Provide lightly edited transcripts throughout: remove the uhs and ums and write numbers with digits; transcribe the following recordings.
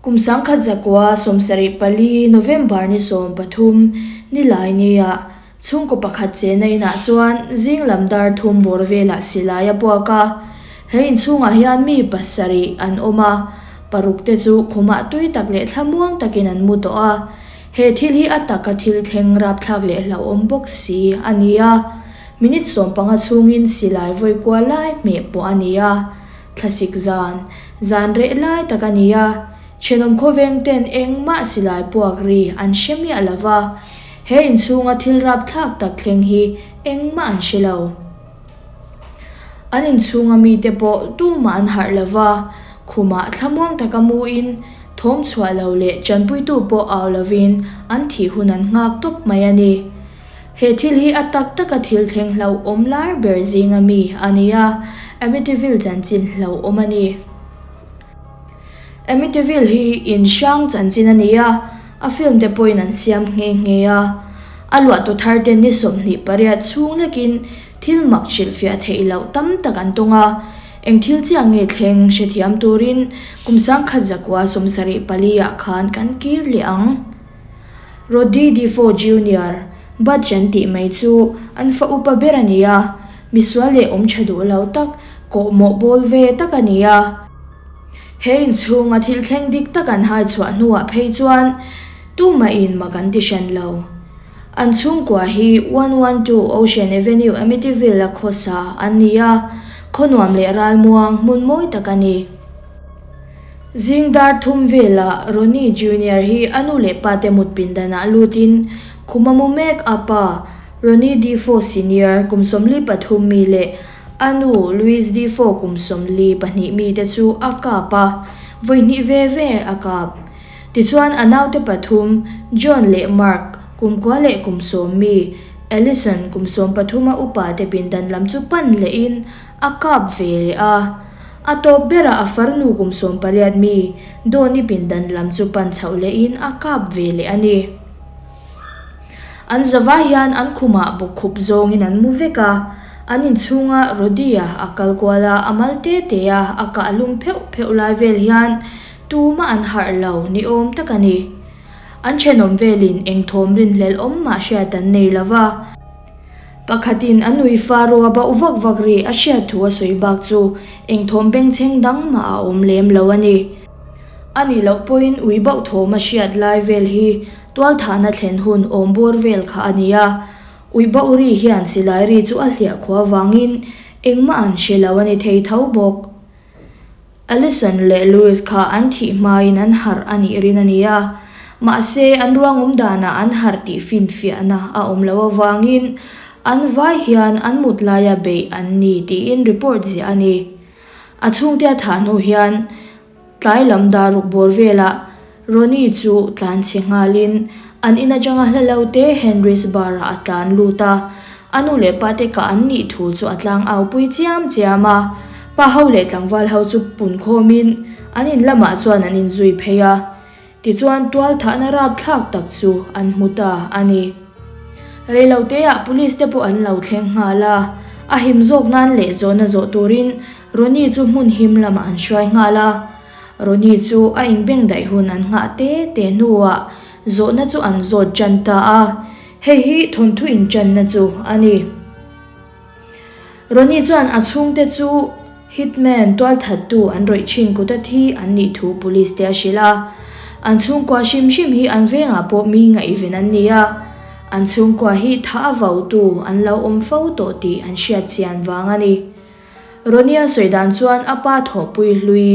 Kum 1914 November ni 13, Nilainiah chhungkaw pakhat chena inah chuan zing lam dar thum bawr velah silai a puak a. He inchhungah hian mi pasarih an awm a, paruk te chu khumah tui tak leh thlamuang takin an mu tawh a. He thil hi a taka thil thleng rapthlak leh hlauhawm bawk si a ni a. Minute 15 chhungin silai vawi kual lai hmeh pawh a ni a. Thlasik zan, zan reh lai tak a ni a, thenawm khawveng ten engmah silai puak ri an hre miah lo va, he inchhunga thil rapthlak tak thleng hi engmah an hre lo. An inchhunga mite pawh tumah an harh lo va, khumah thlamuang taka muin thawm chhuah lo leh tanpuitu pawh au lovin an thih hun an nghak tawp mai a ni. He thil hi a tak taka thil thleng hlauhawm lar ber zinga mi a ni a, Amityville chanchin hlauhawm a ni. Amityville hi in hrang chanchin a ni a, a film te pawhin an siam nghe nghe a. A luahtu thar te ni 28 chhung lekin thil mak hrilhfiah theih loh tam tak an tawng a, eng thil chiah nge thleng hrethiam turin kum 1974 ah khan kan kir leh ang. Roddy Defoe Junior, Budge an tih mai chu an fa upa ber a ni a, misual leh awm tha duh lo tak, kawhmawh bawl ve tak a ni a. He inchhunga thil thleng dik tak an hai chhuah hnuah phei chuan tumahin mak an ti hran lo. An chhungkua hi 112 Ocean Avenue, Amityville a khawsa an ni a, khawnuam leh ralmuang hmun mawi tak a ni. Zing dar thum velah Ronnie Junior hi a nu leh pa te mut pindanah lutin khum a mu mek a pa Ronnie Defoe Senior kum 43 mi leh a nu Louise Defoe kum 42 mi te chu a kap a, vawi hnih ve ve a kap. Tichuan a naute pathum John leh Mark kum kua leh kum 10 mi, Allison kum 13 a upa te pindan lam chu pan lehin a kap ve leh a. A tawp berah a farnu kum 18 mi Dawni pindan lam chu pan chhoh lehin a kap ve leh a ni. An zavai hian an khumah bawkkhup zawngin an mu vek a, an inchhunga Rody-a a kal kual a, a mal te te a, a kah lum pheuh pheuh lai vel hian tumah an harh lo ni awm tak a ni. An thenawm velin eng thawm rinhlelh awm mah hriat an nei lo va. Pakhatin a nui fa rua bauh vak vak ri a hriat thu a sawi bak chu eng thawm bengchheng dang mah a awm lem lo a ni. A nih loh pawhin ui bauh thawm a hriat lai vel hi tualthahna thlen hun awm bawr vel kha a ni a. Ui bauh ri hian silai ri chu a hliah khua vangin engmah an hre lo a ni thei tho bawk. Allison leh Louis kha an thih hmain an harh a nih rin a ni a, mahse an ruangawm danah an harh tih finfiahna a awm loh avangin an vai hian an mut laia beih an ni tiin report ziah a ni. A chhungte a thah hnu hian tlai lam dar ruk bawr velah Ronnie chu tlan chhe nghalin an in atanga hla lo te Henry's Bar-ah a tlan lut a, a nu leh pa te kah an nih thu chu a tlang au pui chiam chiam a. Pa ho leh tlangval ho chu pun khawmin an in lamah chuan an inzui phei a, tichuan tual thahna rapthlak tak chu an hmu ta a ni. Reiloteah police te pawh an lo thleng nghal a, a him zawk nan leh zawhna zawh turin Ronnie chu hmun him lamah an hruai nghal a. Ronnie chu a inbeng daih hun an nghah te te hnuah zawhna chu an zawt tan ta a, hei hi thawnthu intanna chu a ni. Ronnie chuan a chhungte chu hitman tualthattu an rawih thin kuta thi an nih thu police te a hrilh a. An chhungkua hrim hrim hi an vengah pawh mi ngaihven an ni a, an chhungkua hi thah a vautu an lo awm fo tawh tih an hriat chian vang a ni. Ronnie-a sawi dan chuan a pa thawhpui hlui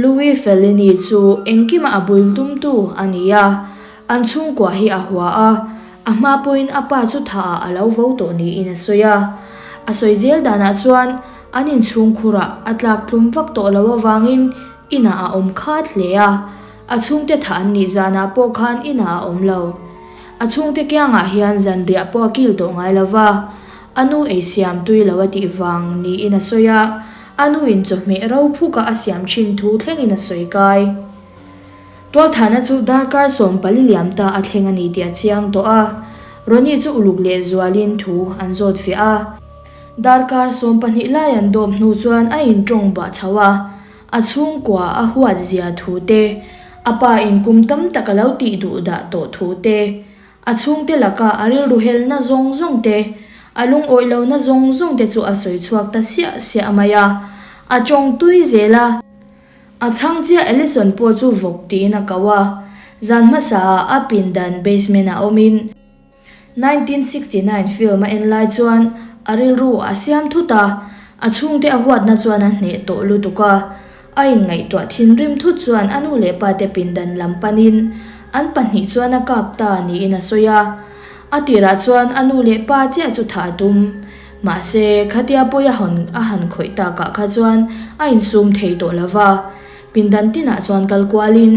Louis Fellini chu engkimah a bul tumtu a ni a, an chhungkua hi a hua a, a hma pawhin a pa chu thaah a lo vo tawh niin a sawi a. A sawi zel danah chuan an inchhungkhurah a tlak tlum vak tawh lo avangin inah a awm khat hle a, a chhungte thah an nih zanah pawh khan inah a awm lo. A chhungte kiangah hian zanriah pawh a kil tawh ngai lo va. A nu ei siam tui lo a tih vang niin a sawi a, a nu in chawhmeh ro phuka a siam thin thu thlengin a sawi kai. Tualthahna chu darkar 14 liam ta a thleng a ni tih a chiang tawh a, Ronnie chu uluk leh zualin thu an zawt fiah a. Darkar 12 lai an dawp hnu chuan a intawng bah chho a, a chhungkua a huat zia thu te, A pa in kum tam tak a lo tih duh dah tawh thu te, a chhungte laka a rilru helna zawng zawng te, a lungawih lohna zawng zawng te chu a sawi chhuak ta siah siah mai a, a tawng tui zel a. A chhang chiah Allison pawh chu vawk tiin a ko a, zan hmasa ah a pindan basement ah awmin, 1969 film a en lai chuan a rilru a siam thut a, a chhungte a huatna chuan a hneh tawh lutuk a. A inngaihtuah thinrim thut chuan a nu leh pate pindan lam panin an pahnih chuan a kap ta niin a sawi a. A tirah chuan a nu leh pa chiah chu thah a tum. Mahse, khatia pawi a hawn a han khawih takah kha chuan a insum thei tawh lo va. Pindan tinah chuan kal kualin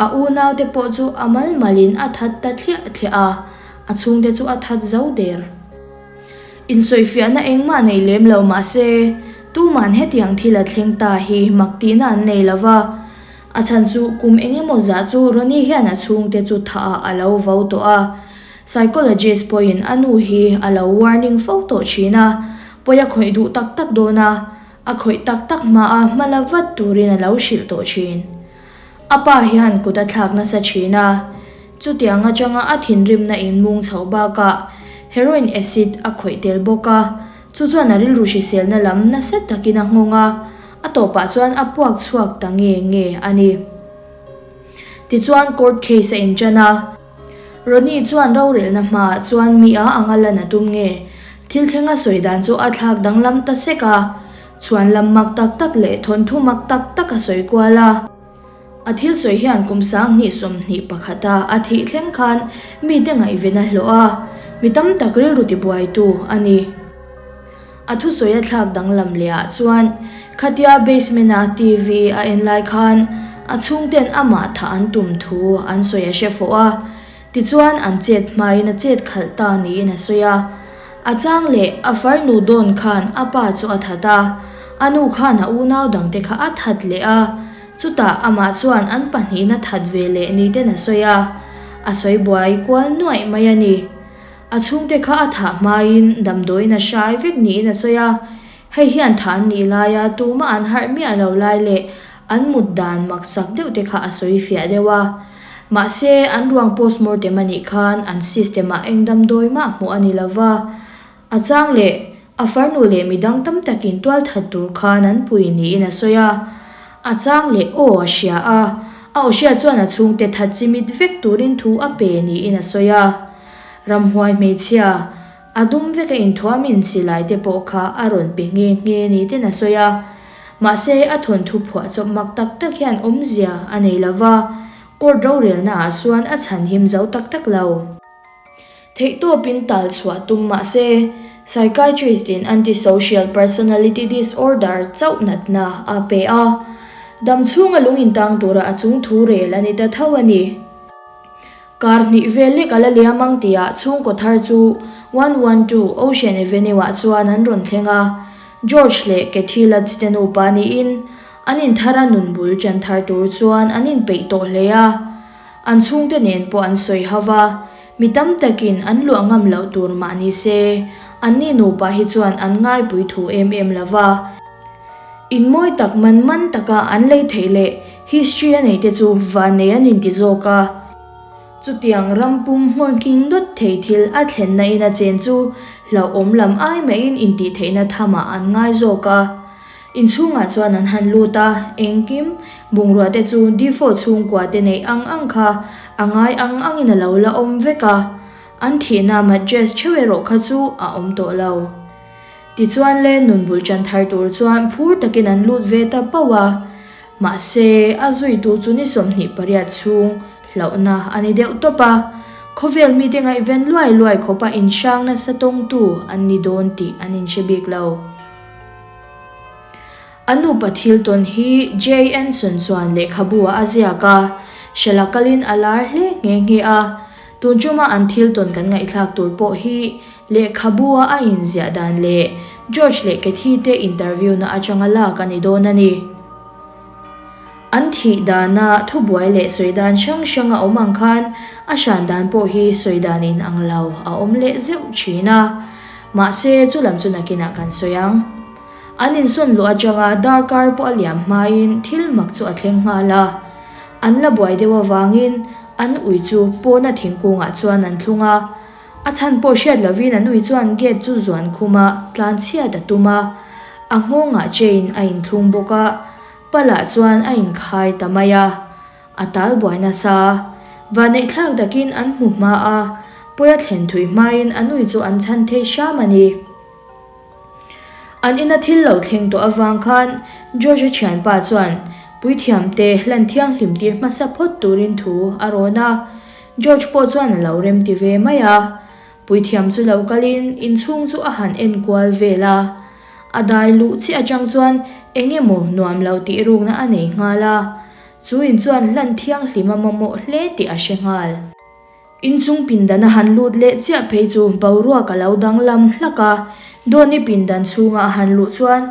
a unaute pawh chu a mal malin a that ta thliah thliah a, a chhungte chu a that zo der. Insawifiahna engmah nei lem lo mah se, tuman hetiang thil a thleng ta hi mak tihna an nei lo va. A chhan chu kum eng emaw zah chu Ronnie hian a chhungte chu thah ah a lo vo tawh a. Psychologist pawhin a nu hi a lo warning fo tawh thin a, pawi a khawih duh tak tak dawn a, A khawih tak tak hmaa hma la vat turin a lo hrilh tawh thin. A pa hian kut a thlak nasa thin a, chutiang atanga a thinrimna inmung chhoh bakah heroin acid a khawih tel bawk a, chu chuan a rilru hriselna lam nasa takin a nghawng a, a tawpah chuan a puak chhuak ta nge nge a ni. Tichuan court case a intan a. Ronnie chuan rorelna hmaah chuan mi a anga lan a tum nge? Thil thleng a sawi dan chu a thlak danglam ta sek a, chhuan lam mak tak tak leh thawnthu mak tak tak a sawi kual a. A thil sawi hian kum 2021 a a thih thleng khan mite ngaihven a hlawh a, mi tam tak rilru tibuaitu a ni. A thusawi a thlak danglam leh ah chuan khatia basement a TV a en lai khan a chhungten amah thah an tum thu an sawi a hre fawh a, tichuan an chet hmain a chet khalh ta niin a sawi a. A chang leh a farnu Dawn khan a pa chu a that a, a nu khan a unau dangte kha a that leh a, chutah amah chuan an pahnihin a that ve leh niten a sawi a, a sawi buai kual nuaih mai a ni. A chhungte kha a thah hmain damdawiin a hrai vek niin a sawi a, hei hian thah an nih laia tumah an harh miah lo lai leh an mut dan maksak deuh te kha a sawi fiah deuh a. Mahse, an ruang postmortem a nih khan an system ah eng damdawi mah hmuh a ni lo va, a chang leh a farnu leh midang tam takin tual that tur khan an pui niin a sawi a. A chang leh aw a hria a, a aw hriat chuan a chhungte that chimit vek turin thu a pe niin a sawi a. Ramhuai hmeichhia, a dum veka inthuamin silai te pawh kha a rawn pe nghe nghe ni ten a sawi a. Mahse, a thawnthu phuah chawp mak tak tak hian awmzia a nei lo va, court rorelna ah chuan a chhanhim zo tak tak lo. Theihtawpin tal chhuah tum mah se, psychiatrist in antisocial personality disorder chauh natna a pe a, dam chhunga lung intang tura a chungthu rel a ni ta tho a ni. Kar hnih vel lek a la liam ang tihah chhungkaw thar chu 112 Ocean Avenue ah chuan an rawn thleng a, George leh Kathy Lutz te nupa niin an inthar a nun bul ṭan thar tur chuan an inpeih tawh hle a. An chhungte nen pawh an sawi ho va, mi tam takin an luah ngam loh tur mah ni se, anni nupa hi chuan an ngaipui thu em em lo va. In mawi tak man man taka an lei theih leh history a neite chu vannei an inti zawk a. Chutiang ram pum hmawrhking dawt thei thil a thlenna in a chen chu hlauhawm lam ai maiin intihtheihna thamah an ngai zawk a. Inchhungah chuan an han lut a, engkim bungrua te chu default chhungkua te neih ang ang kha a ngai ang angin a lo la awm vek a. An thihna mattress theuh erawh kha chu a awm tawh lo. Tichuan le nun bul ṭan thar tur chuan phur takin an lut ve ta pauh a, mahse a zuitu chu ni 28 chhung hlauhna a ni deuh tawp a, khawvel mite ngaihven luai luai khawpa inhrang nasa tawngtu an ni dawn tih an inhre bik lo. A nupa thil tawn hi Jay Anson chuan lehkhabu ah a ziak a, hrela kalin a lar hle nghe nghe a, tun ṭuma an thil tawn kan ngaihthlak tur pawh hi Lehkhabu a a inziah dan leh George leh Kathy te interview na atanga lak a ni dawn a ni. An thih dana thubuai leh sawi dan hrang hrang a awm ang khan a hran dan pawh hi sawi dan in ang lo a awm leh zeuh thin a. Mahse chu lam chu nakinah kan sawi ang. An insawn luh atanga darkar pawh a liam hmain thil mak chu a thleng nghal a. An la buai deuh avangin an ui chu pawna thingkungah chuan an thlung a. A chhan pawh hriat lovin an ui chuan gate chu zuan khuma tlan chhiat a tum a. A nghawngah chain a inthlung bawk a, palah chuan a inkhai ta mai a. A tal buai nasa. Vaneihthlak takin an hmu hma a, pawi a thlen thui hmain an ui chu an chhan thei hram a ni. An ina thil lo thleng tawh avang khan George-a thianpa chuan puithiamte hlan thianghlim tir hmasa phawt turin thu a rawn a, George pawh chuan a lo remti ve mai a. Puithiam chu lo kalin inchhung chu a han enkual vel a. A dai luh chiah atang chuan eng emaw nuam lo tih rukna a nei nghal a, chu in chuan hlan thianghlim a mamawh hle tih a hre nghal. Inchung pindan a han lut leh chiah phei chu boruak a lo danglam hlak a, Dawni pindan chhunga a han luh chuan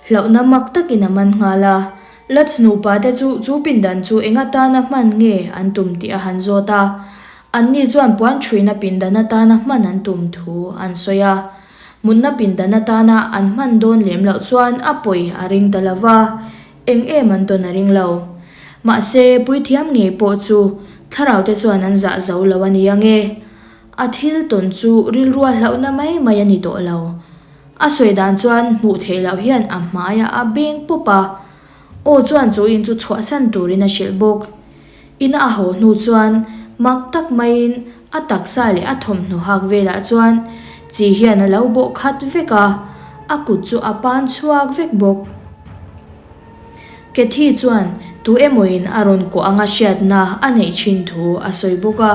hlauhna mak takin a man nghal a. Lutz nupa te chu chu pindan chu eng atana hman nge an tum tih a han zawt a, anni chuan puan thuina pindan atana hman an tum thu an sawi a. Mutna pindan atana an hman dawn lem loh chuan a pawi a ring ta lo va, eng em an tawn a ring lo. Mahse, puithiam ngei pawh chu thlarau te chuan an zah zo lo a ni ange. A thil tawn chu rilrua hlauhna mai mai a ni tawh lo. A sawi dan chuan hmuh theih loh hian a hmaiah a beng pawp a, aw chuan chu in chu chhuahsan turin a hrilh bawk. Ina a haw hnu chuan mak tak maiin a taksa leh a thawmhnaw hak velah chuan chi hian a lo bawh khat vek a, a kut chu a pan chhuak vek bawk. Cathy chuan tu emawin a rawn kuah anga hriatna a neih thin thu a sawi bawk a,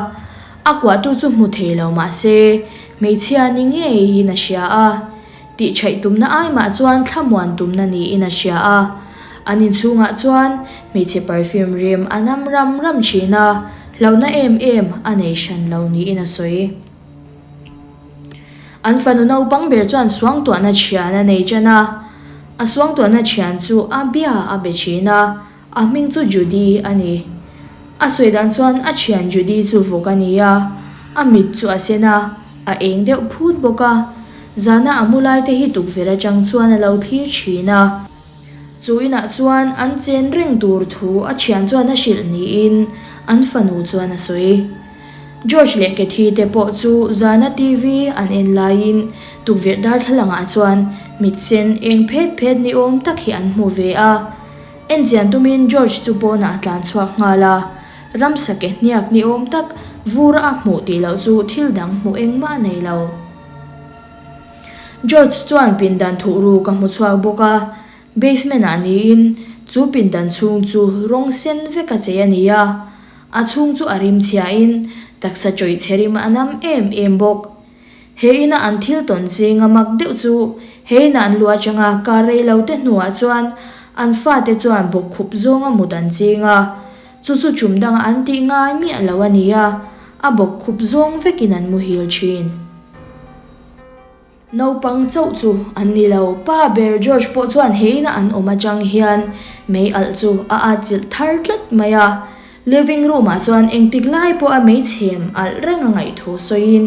a kuahtu chu hmu thei lo mah se hmeichhia ni ngeiin a hria a. Tihchhaih tumna ai mah chuan thlamuan tumna niin a hria a. An inchhungah chuan hmeichhe perfume rim a nam ram ram thin a, hlauhna em em a nei hran lo niin a sawi. An fanu naupang ber chuan suangtuahna thian a nei tan a. A suangtuahna thian chu a bia a be thin a, A hming chu Judy a ni. A sawi dan chuan a thian Judy chu vawk a ni a, a mit chu a sen a, a eng deuh phut bawk a. Zana a mu lai te hi tukverh atang chuan a lo thlir thin a. Chu inah chuan an chen reng tur thu a thian chuan a hrilh niin an fanu chuan a sawi. George leh Cathy te pawh chu zana TV an en laiin tukverh darthlalangah chuan mit sen eng phet phet ni awm tak hi an hmu ve a. Enchian tumin George chu pawnah a tlan chhuak nghal a, ramsa ke hniak ni awm tak vura a hmuh tih loh chu thil dang hmuh engmah a nei lo. George chuan pindan thuh ruk a hmu chhuak bawk a, basement ah niin chu pindan chhung chu rawng sen vek a chei a ni a, a chhung chu a rim chhiahin taksa chawih chhe rim a nam em em bawk. He ina an thil tawn zinga mak deuh chu he ina an lu atanga kar rei lo te hnuah chuan an fate chuan bawkkhup zawnga mut an ching a, chu chu tum danga an tih ngai miah lo a ni a, a bawkkhup zawng vekin an muhil thin. Naupang chauh chu an ni lo, pa ber George pawh chuan he ina an awm atang hian mei alh chu a atchilh thar tlat mai a, Living room ah chuan engtik lai pawh a meichhem alh reng a ngaih thu sawiin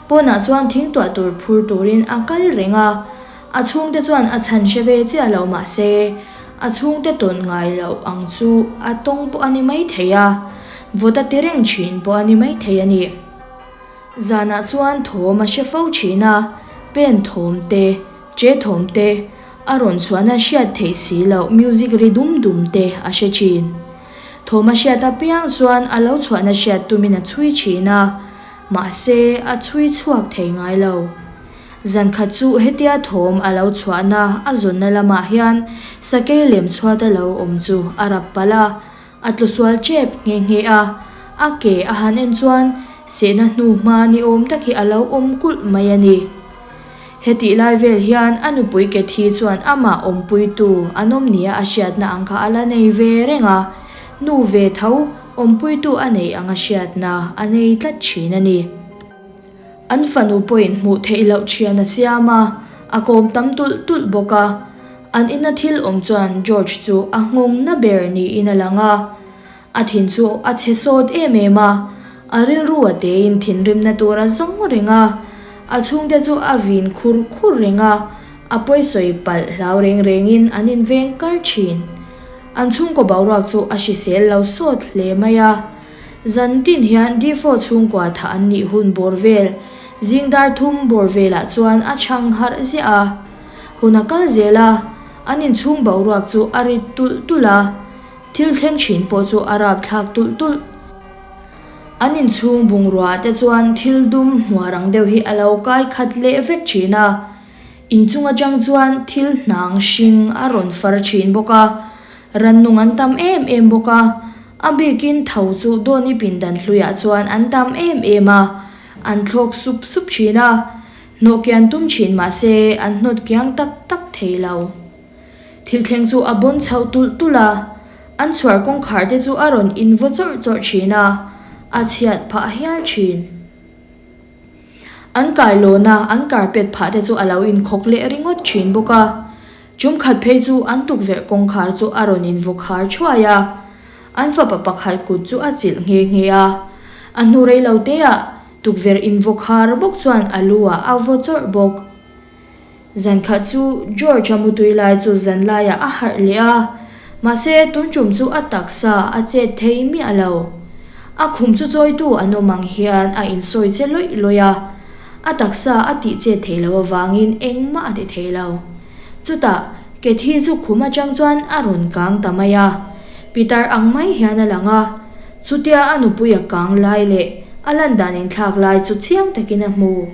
pawnah chuan thing tuah tur phur turin a kal reng a, a chhungte chuan a chhan hre ve chiah lo mah se a chhungte tawn ngai loh ang chu a tawng pawh a ni maithei a, vawt a ti reng thin pawh a ni maithei a ni. Zanah chuan thawm a hre fo thin a, pen thawm te, che thawm te, a rawn chhuahna hriat theih si loh music ri dum dum te a hre thin. Thawm a hriat apiang chuan a lo chhuahna hriat tumin a chhui thin a, mahse a chhui chhuak thei ngai lo. Zankhat chu hetia thawm a lo chhuahna a zawnna lamah hian sakei lem chhuat a lo awm chu a rap palh a, A tlu sual tep nghe nghe a, a ke a han en chuan sehna hnu hma ni awm tak hi a lo awm kulh mai a ni. Hetih lai vel hian a nupui Cathy chuan amah awmpuitu an awm nia a hriatna ang kha a la nei ve reng a, nu ve tho awmpuitu a neih ang a hriatna a nei tlat thin a ni. An fanu pawhin hmuh theih loh thian a siam a, a kawm tam tulh tulh bawk a. An ina thil awm chuan George chu a nghawng na ber niin a lang a. A thin chu a chhe sawt em em a, a rilru a tein thinrimna tur a zawng reng a. A chhungte chu a vin khur khur reng a, a pawisawi palh hlau reng rengin an inveng kar thin. An chhungkaw boruak chu a hrisel lo sawt hle mai a. Zan tin hian Defoe chhungkua thah an nih hun bawr vel, zing dar thum bawr velah chuan a chhang harh ziah a. Hun a kal zel a, an inchhung boruak chu a rit tulh tulh a, thil thleng thin pawh chu a rapthlak tulh tulh. An inchhung bungrua te chuan thil dum hmuar ang deuh hi a lo kai khat leh vek thin a, inchung atang chuan thil hnang hring a rawn far thin bawk a, rannung an tam em em bawk a, a bikin tho chu Dawni pindan hluiah chuan an tam em em a, an thlawk sup sup thin a, hnawh kian tum thin mah se an hnawt kiang tak tak thei lo. Thil thleng chu a bawn chhoh tulh tulh a, an chhuar kawngkhar te chu a rawn invaw chawrh chawrh thin a, a chhiat phah hial thin. An kailawn a, an carpet phah te chu a lo inkhawk leh ringawt thin bawk a. Tum khat phei chu an tukverh kawngkhar chu a rawn invaw khar thuai a, an fapa pakhat kut chu a chilh nghe nghe a. A hnu rei lo te ah tukverh invaw khar bawk chuan a lu ah a vaw chawrh bawk. Zan khat chu George-a mutui lai chu zan laiah a harh leh a, mahse tun tum chu a taksa a chet thei miah lo. A khum chu chawitu an awm ang hian a insawi che lawih lawih a, a taksa a tih chet theih loh avangin engmah a ti thei lo. Chutah Cathy chu khum atang chuan a rawn kang ta mai a, Pitar ang mai hian a lang a, chutia a nupui a kang lai leh a lan dan inthlak lai chu chiang takin a hmu.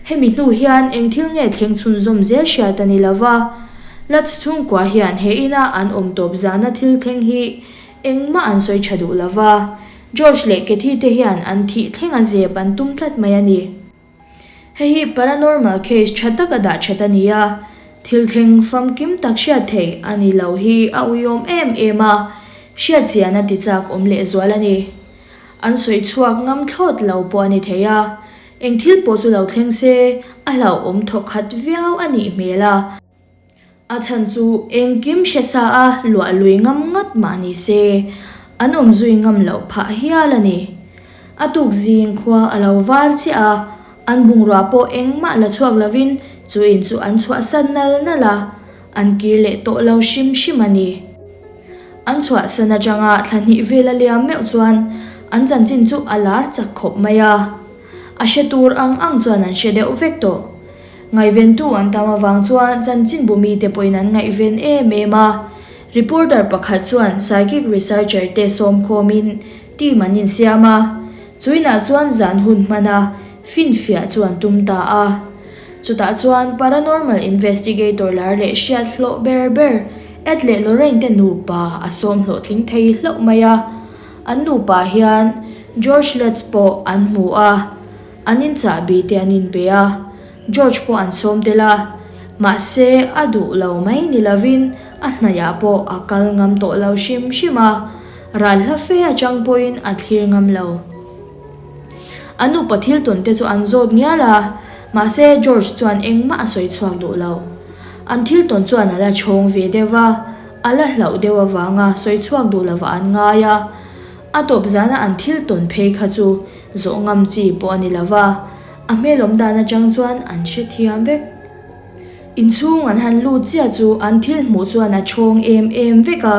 Hemi hnu hian eng thil nge thleng chhunzawm zel hriat a ni lo va, Lutz chhungkua hian he ina an awm tawp zana thil thleng hi engmah an sawi tha duh lo va, George leh Kathy te hian an thih thleng a zep an tum tlat mai a ni. Hei hi paranormal case tha taka dah that a ni a, thil thleng famkim tak hriat theih a ni lo hi a uiawm em em a, hriat chian a ti chak awm lehzual a ni. An sawi chhuak ngam thlawt lo pawh a ni thei a, Eng thil pawh chu lo thleng se, a hlauhawm thawk khat viau a nih hmel a. A chhan chu engkim hre sa a luah lui ngam ngat mah ni se, an awm zui ngam loh phah hial a ni. A tuk zing khua a lo var chiah a, an bungrua pawh engmah la chhuak lovin chu in chu an chhuahsan nal nal a, an kir leh tawh lo hrim hrim a ni. An chhuahsan atanga thla hnih vel a liam meuh chuan an chanchin chu a lar chak khawp mai a. A hre tur ang ang chuan an hre deuh vek tawh. Ngaihventu an tam avang chuan chanchinbu mite pawhin an ngaihven em em a. Reporter pakhat chuan psychic researcher te sawmkhawmin team an insiam a. Chuinah chuan zan hun hmana finfiah chu an tum ta a. Chutah chuan paranormal investigator lar leh hriat hlawh ber ber Ed leh Lorraine te nupa a sawm hlawhtling thei hlauh mai a. An nupa hian George Lutz pawh an hmu a, an inchahbi te an inpe a, George pawh an sawm tel a, mahse a duh lo mai ni lovin a hnaihah pawh a kal ngam tawh lo hrim hrim a, ral hla fe atang pawhin a thlir ngam lo. An nupa thil tawn te chu an zawt ngial a, mahse George chuan engmah a sawi chhuak duh lo. An thil tawn chuan a la chhawng ve deuh va, a la hlauh deuh avanga sawi chhuak duh lovah an ngai a. A tawp zana an thil tawn phei kha chu zawh ngam chi pawh a ni lo va, a hmel awm dan atang chuan an hrethiam vek. Inchhung an han lut chiah chu an thil hmuh chuan a chhawng em em vek a,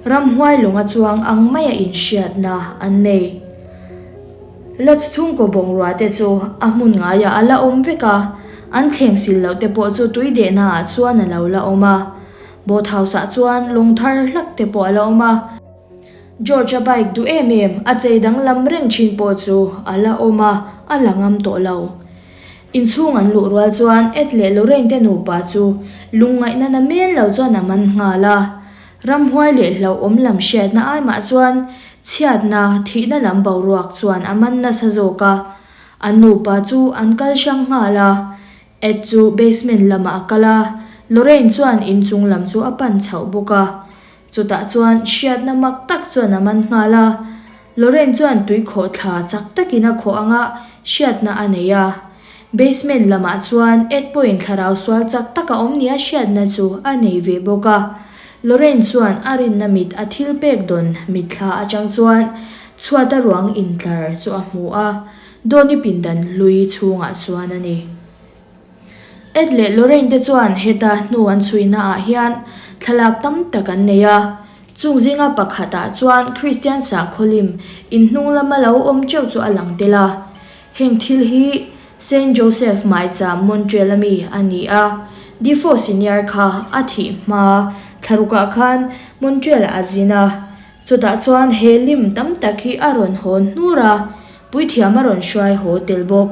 ramhuai lawnga chuang ang maia inhriatna an nei. Lutz chhungkaw bungrua te chu a hmun ngaiah a la awm vek a, an thleng sil loh te pawh chu tui dehnaah chuan a lo la awm a. Boat house ah chuan lawng thar hlak te pawh a la awm a. George-a bike duh em em a chei danglam reng thin pawh chu a la awm a, a la ngam tawh lo. Inchhung an luh rual chuan Ed leh Lorraine te nupa chu lungngaihna na mel lo chuan a man nghal a. Ramhuai leh hlauhawm lam hriatna ai mah chuan chhiatna, thihna lam boruak chuan a man nasa zawk a. An nupa chu an kal hrang nghal a. Ed chu basement lamah a kal a, Lorraine chuan inchung lam chu a pan chhoh bawk a. Chutah chuan hriatna mak tak chuan a man nghal a. Lorraine chuan tui khawh thla chak takin a khawh anga hriatna a nei a. Basement lamah chuan Ed pawhin thlarau sual chak tak a awm nia hriatna chu a nei ve bawk a. Lorraine chuan a rinna mit a thil pek dawn mitthla atang chuan chhuata ruang intlar chu a hmu a, Donny pindan hlui chhungah chuan a ni. Ed leh Lorraine te chuan heta hnu an chhuihna ah hian thlalak tam tak an nei a. Chung zinga pakhatah chuan Kristian sakhaw lim inhnung lama lo awm teuh chu a lang tel a. Heng thil hi Saint Joseph Maicham Montreal ami a ni a, Defoe Senior kha a thih hma thlarukah khan Montreal ah a zin a. Chutah chuan he lim tam tak hi a rawn hawn hnur a, puithiam a rawn hruai haw tel bawk.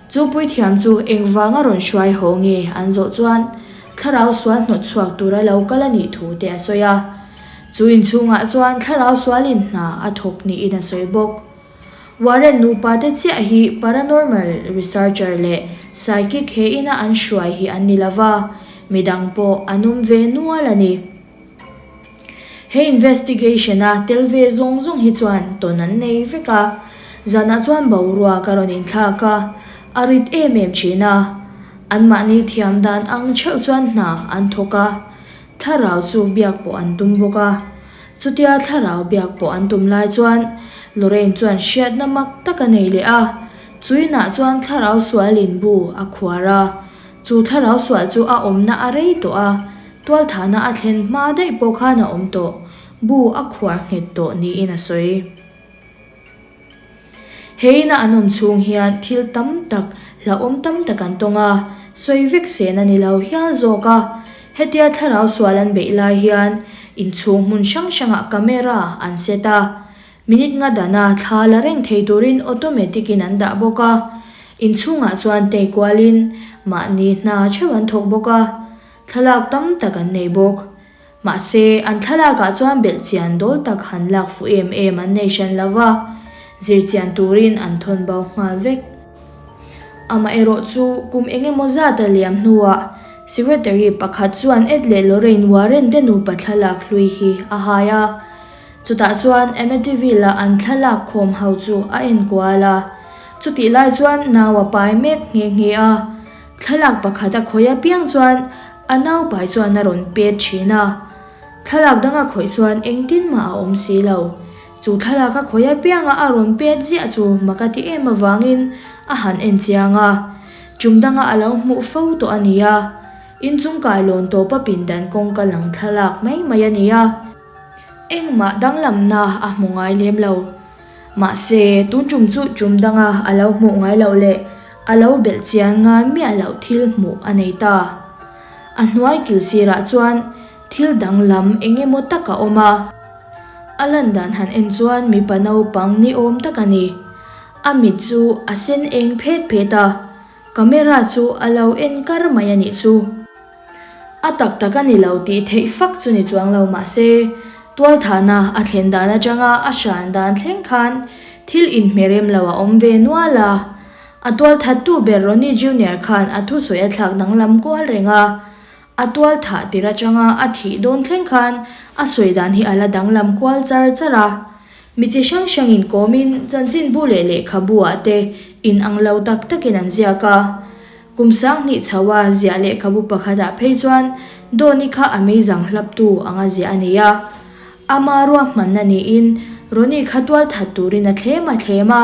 Chu puithiam chu engvanga rawn hruai haw nge an zawh chuan thlarau sual hnawt chhuak tura lo kal a nih thu te a sawi a. Chu inchhungah chuan thlarau sualin hna a thawk niin a sawi bawk. Warren nupa te chiah hi paranormal researcher leh psychic he ina an hruai hi an ni lova, midang pawh an awm ve nual a ni. He investigation a tel ve zawng zawng hi chuan tawn an nei vek a, zanah chuan boruak a rawn inthlak a, a rit em em thin a. Anmahni thiam dan ang theuh chuan hna an thawk a, thlarau chu biak pawh an tum bawk a. Chutia thlarau biak pawh an tum lai chuan Lorraine chuan hriatna mak tak a nei leh a, chuinah chuan thlarau sualin bu a khuar a, Chu thlarau sual chu a awmna a rei tawh a, tualthahna a thlen hma daih pawh khan a awm tawh, bu a khuar nghet tawh niin a sawi. He ina an awm chhung hian thil tam tak, hlauhawm tam tak an tawng a, sawi vek sen a ni lo hial zawk a. Hetia thlarau sual an beih lai hian inchhung hmun hrang hrangah camera an set a, Minute nga dana thla la reng thei turin automatic in an dah bawk a, inchhungah chuan tei kualin mahni hna theuh an thawk bawk a, thlalak tam tak an nei bawk. Mahse, an thlalakah chuan belh chian dawl tak han lak fuh em em an nei hran lo va, zir chian turin an thawn bo nghal vek. Amaherawh chu kum eng emaw zat a liam hnuah Secretary pakhat chuan Ed leh Lorraine Warren te nupa thlalak hlui hi a hai a. Chutah chuan Amityville-a an thlalak khawm ho chu a enkual a. Chutih lai chuan nau a pai mek nghe nghe a. Thlalak pakhat a khawih apiang chuan a nau pai chuan a rawn pet thin a. Thlalak dang a khawih chuan engtin mah a awm si lo. Chu thlalak a khawih apianga a rawn pet ziah chu mak a ti em avangin a han en chiang a. Tum danga a lo hmuh fo tawh a ni a. Inchung kailawn tawpa pindan kawngka lang thlalak mai mai a ni a. Engmah danglamna a hmu ngai lem lo. Mahse, tun tum chu tum danga a lo hmuh ngai loh leh a lo belh chian ngai miah loh thil hmuh a nei ta. A hnuai kil sirah chuan thil danglam eng emaw tak a awm a. A lan dan han en chuan mipa naupang ni awm tak a ni. A mit chu a sen eng phet phet a, camera chu a lo en kar mai a nih chu. A tak tak a ni lo tih theih fak chu ni chuang lo mahse, tualthahna a thlen dan atanga a hran dan thleng khan thil inhmerem lo a awm ve nual a. A tualthattu ber Ronnie Junior khan a thusawi a thlak danglam kual reng a. A tualthah tir atanga a thih dawn thleng khan a sawi dan hi a la danglam kual char char a. Mi chi hrang hrangin kawmin chanchinbu leh lehkhabu-ah te inang lo tak takin an ziak a. Kum sanghnih chho a ziah lehkhabu pakhatah phei chuan Dawni kha a meizang hlaptu anga ziah a ni a. Ama ruahmanna niin Ronnie kha tual that turin a thlem a thlem a,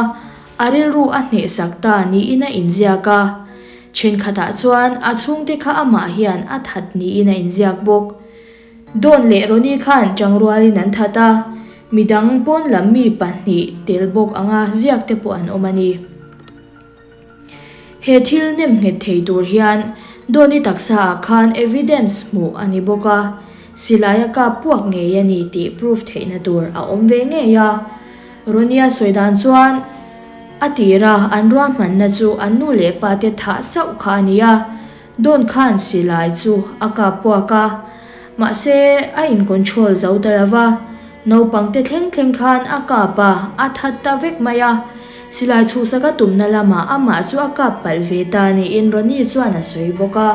a rilru a hnehsak ta niin a inziak a. Thenkhatah chuan a chhungte kha amah hian a that niin a inziak bawk. Dawn leh Ronnie khan tangrualin an that a, midang pawn lam mi pahnih tel bawk anga ziak te pawh an awm a ni. He thil nem nghet thei tur hian Dawni taksa ah khan evidence hmuh a ni bawk a, silai a kap puak ngei a ni tih proof theihna tur a awm ve ngei a. Ronnie-a sawi dan chuan a tira an ruahmanna chu an nu leh pa te thah chauh kha a ni a, Dawn khan silai chu a kap puak a, mahse a in control zo ta lo va, naupang te thleng thleng khan a kap a, a that ta vek mai a. Silai chhuhsak a tumna lamah amah chu a kap palh ve ta niin Ronnie chuan a sawi bawk a.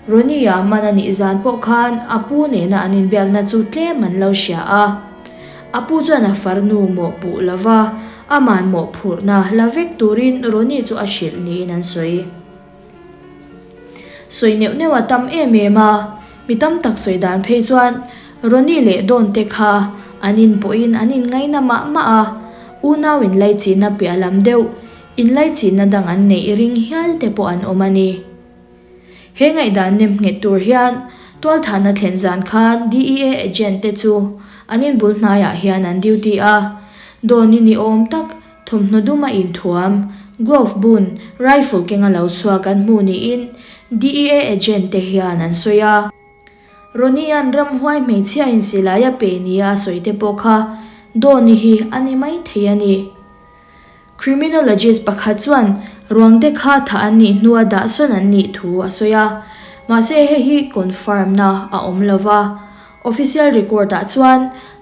Ronnie-a man a nih zan pawh khan a pu nena an inbiakna chu tlem an lo hria a. A pu chuan a farnu mawhpuh lo va, aman mawhphurhna la vek turin Ronnie chu a hrilh niin an sawi. Sawi neuh neuh a tam em em a, mi tam tak sawi dan phei chuan Ronnie leh Dawn te kha an inpawhin an inngaina mah mah a, unau inlaichihna piah lam deuh inlaichihna dang an neih ring hial te pawh an awm a ni. He ngaihdan nem nghet tur hian Tualthahna thlen zan khan DEA agent te chu an inbul hnaiah hian an duty a. Dawn i ni awm tak, thawmhnaw dum a inthuam, glove bun, rifle kenga lo chhuak an hmu niin DEA agent te hian an sawi a. Ronnie-a'n ramhuai hmeichhiain silai a pe nia a sawi te pawh kha Dawn-i hi a ni maithei a ni. Criminologist pakhat chuan ruang te kha thah an nih hnua dah sawn an nih thu a sawi a, mahse hei hi confirm na a awm lo va. Official record ah chuan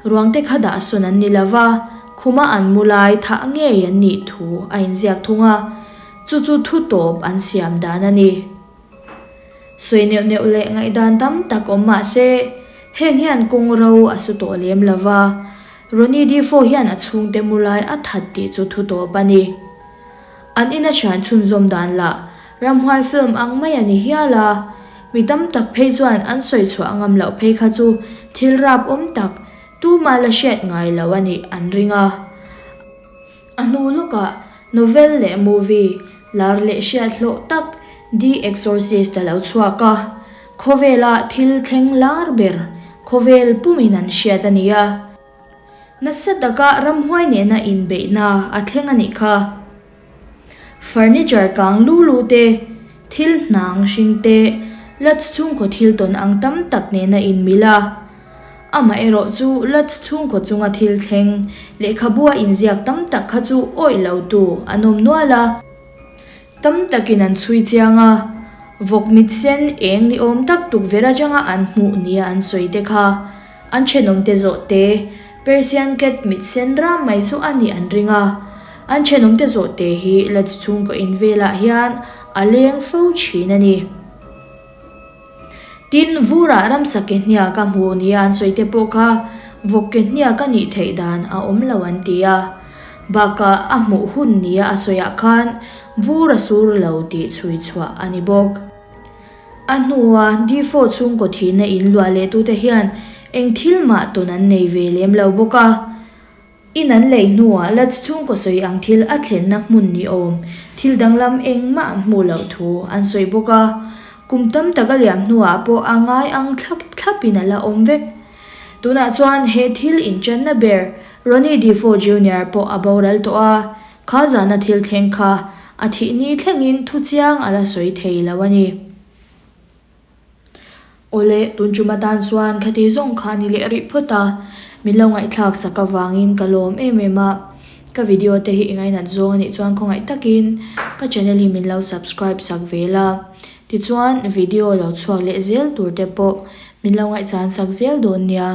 ruang te kha dah sawn an ni lo va, khuma an mu lai thah ngei an nih thu a inziak thung a, chu chu thu tawp an siam dan a ni. Sawi neuh neuh leh ngaihdan tam tak awm mah se, heng hian kawng ro a su tawh lem lo va, Ronnie Defoe hian a chhungte mu lai a that tih chu thu tawp a ni. An ina thian chhunzawm dan lah ramhuai film ang mai a ni hial a, mi tam tak phei chuan an sawi chhuah ngam loh phei kha chu thil rap awm tak tuma la hriat ngai lo a nih an ring a. A hnu lawkah novel leh movie lar leh hriat hlawh tak The Exorcist a lo chhuak a, khawvela thil thleng lar ber khawvel pumin an hriat a ni a. Nasa taka ramhuai nena inbeihna a thleng a nih kha. Furniture kang lu lu te, thil hnang hring te, Lutz chhungkaw thil tawn ang tam tak nena inmil a. Amaherawh chu Lutz chhungkaw chunga thil thleng lehkhabua inziak tam tak kha chu awih lo tu an awm nual a. Tam takin an chhui chiang a, vawk mit sen eng ni awm tak tukverh atanga an hmuh nia an sawi te kha an thenawmte zawh te Persian cat mit sen ram mai chu a nih an ring a, an thenawmte zawh te hi Lutz chhungkaw in velah hian a leng fo thin a ni. Tin, vurah ramsa ke hniak a hmu nia an sawi te pawh kha vawk ke hniak a nih theih dan a awm lo an ti a. Bakah a hmuh hun nia a sawiah khan vur a sur lo tih chhui chhuah a ni bawk. A hnua Defoe chhungkaw thihna in luah leh tute hian eng thil mah tawn an nei ve lem lo bawk a. In an lei hnuah Lutz chhungkaw sawi ang thil a thlenna hmun ni awm thil danglam engmah an hmuh loh thu an sawi bawk a, kum tam tak a liam hnuah pawh a ngai ang thlap thlapin a la awm vek. Tunah chuan he thil inchanna ber Ronnie Defoe Junior pawh a boral tawh a, kha zana thil thleng kha a thih ni thlengin thu chiang a la sawi thei lo a ni. Awle, tun tum atan chuan khati zawng kha a ni leh rih phawt a, min lo ngaihthlak sak avangin ka lawm em em a, ka video te hi i ngainat zawng a nih chuan khawngaih takin ka channel hi min lo subscribe sak ve la, tichuan video lo chhuak leh zel tur te pawh min lo ngaihchan sak zel dawn nia.